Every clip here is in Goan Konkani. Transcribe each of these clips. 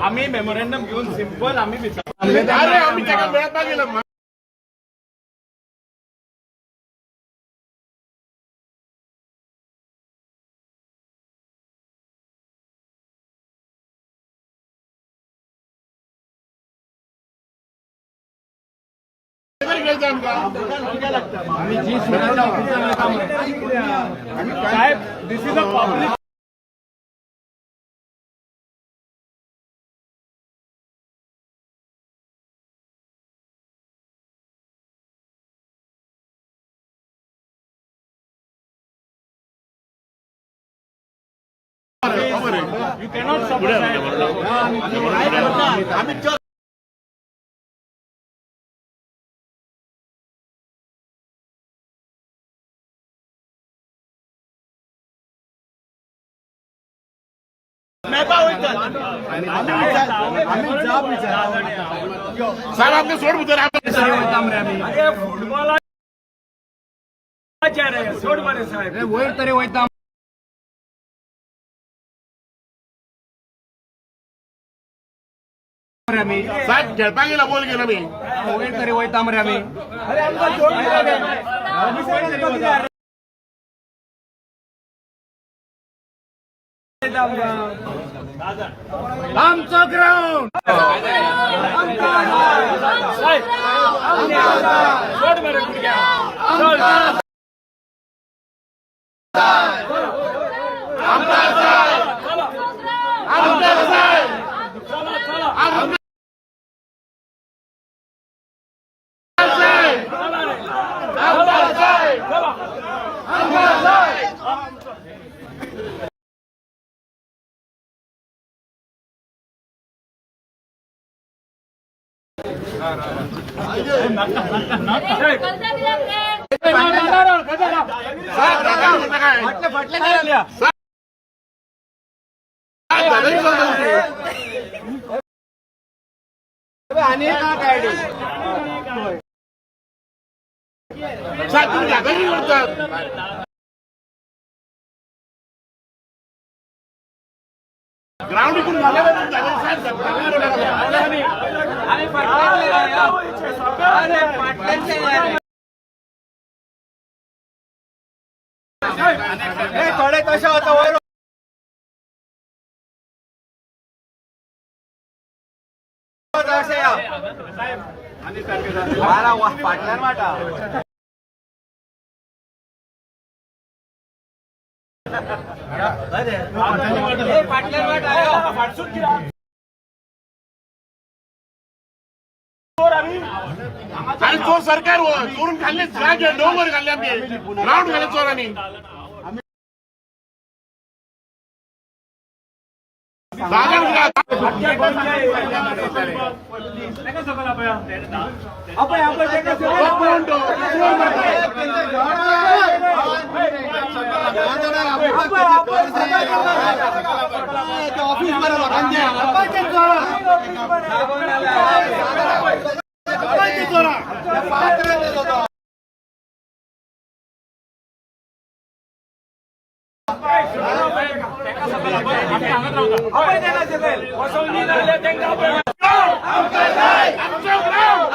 आम्ही मेमोरेंडम घेऊन सिंपल आम्ही विचारले. अरे, आम्ही ताका मेळपाक गेलो. साहेब, this is a public. You cannot आम्ही साहेब, आमकां सोड भितर. अरे, फुटबॉला रे, सोड मरे साहेब. वयर तरी वयता मरे आमी. साहेब, खेळपाक गेला, बोल गेला मी. वयर तरी वयता मरे आमी. अरे, आमकां सोड मरे. आमचो ग्राउंड. सोड मरे भुरग्या, चल. साहेब, दादागिरी करता काय? साहेब, दादागिरी करता तुम्ही. साहेब, तुम्ही दादागिरी करतात. ग्राउंड इकडून झालं, साहेब, दादागिरी करता. थोडे तशें वता वयर. फाटल्यान वाटा. आणि चोर सरकार हो, चोरून खाल्ले जागे, डोंगर खाल्ले आमचे, ग्राउंड खाल्ले चोरांनी. जागा कोण तो? चोर मरता. ऑफिस बरं लोकांचे. आमचं ग्राउंड, आमचं ग्राउंड.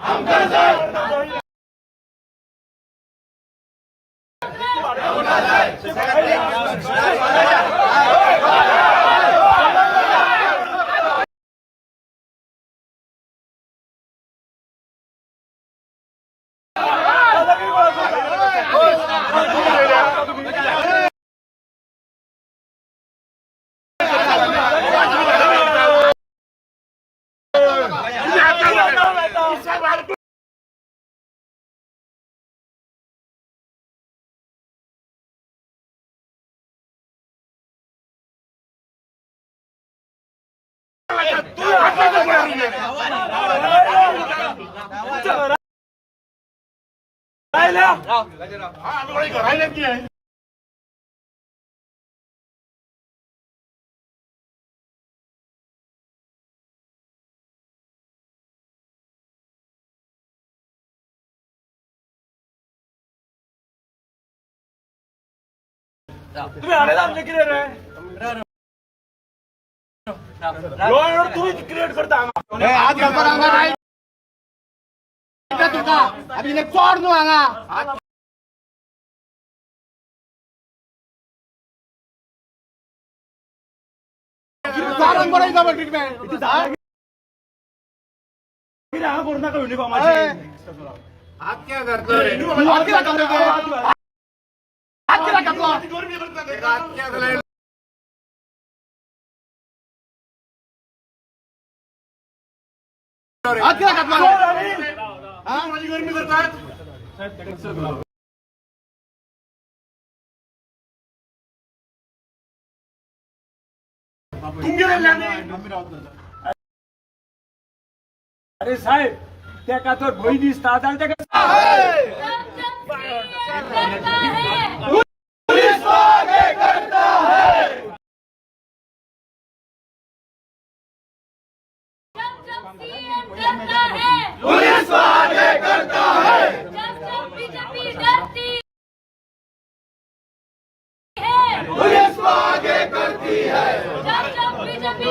आमचं ग्राउंड. तुम्ही आता बघा. साहेब, अरे तू आता राहिलं की आहे. तुम्ही हाडयला आमचें कितें रे? लॉ अँड ऑर्डर तुम्ही क्रिएट करता हांगा. हात घालपाक हांगा रायट तुका आमी चोर न्हू हांगा. चोरांक बरं दिता ट्रिटमेंट. कितें हांगा करूं नाका युनिफॉर्माची. हात कित्याक घातलो? हात कित्याक घातलो? हात कित्याक घातलो? माझी गरमी करतात. तुमगेले. अरे साहेब, तेका तर भंय दिसता जाल्यार तेका पुलिस आगे करता है. जब जब सीएम करता है, पुलिस आगे करता है. जब जब बीजेपी डरती है, पुलिस आगे करती है. जब जब बीजेपी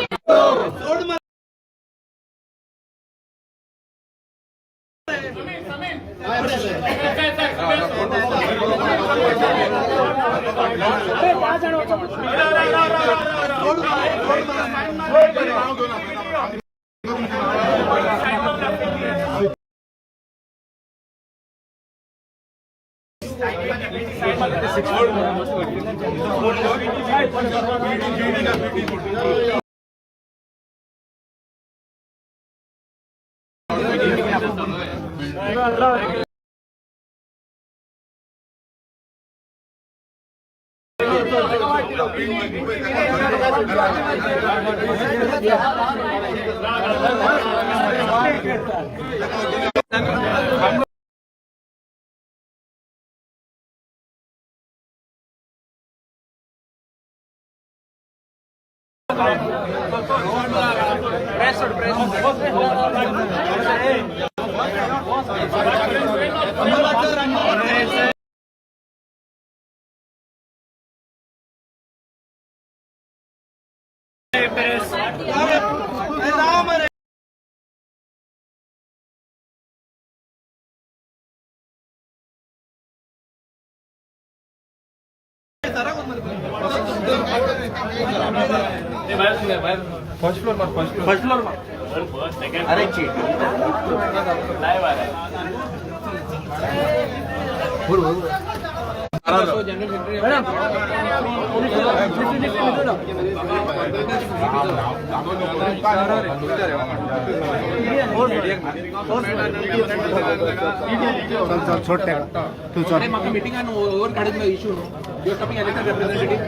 मिटिंगान ओवर काडत इशू न्हू. You are stopping elected representative.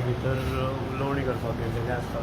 भितर उलोवणी करपाक गेल्लेलें आसता.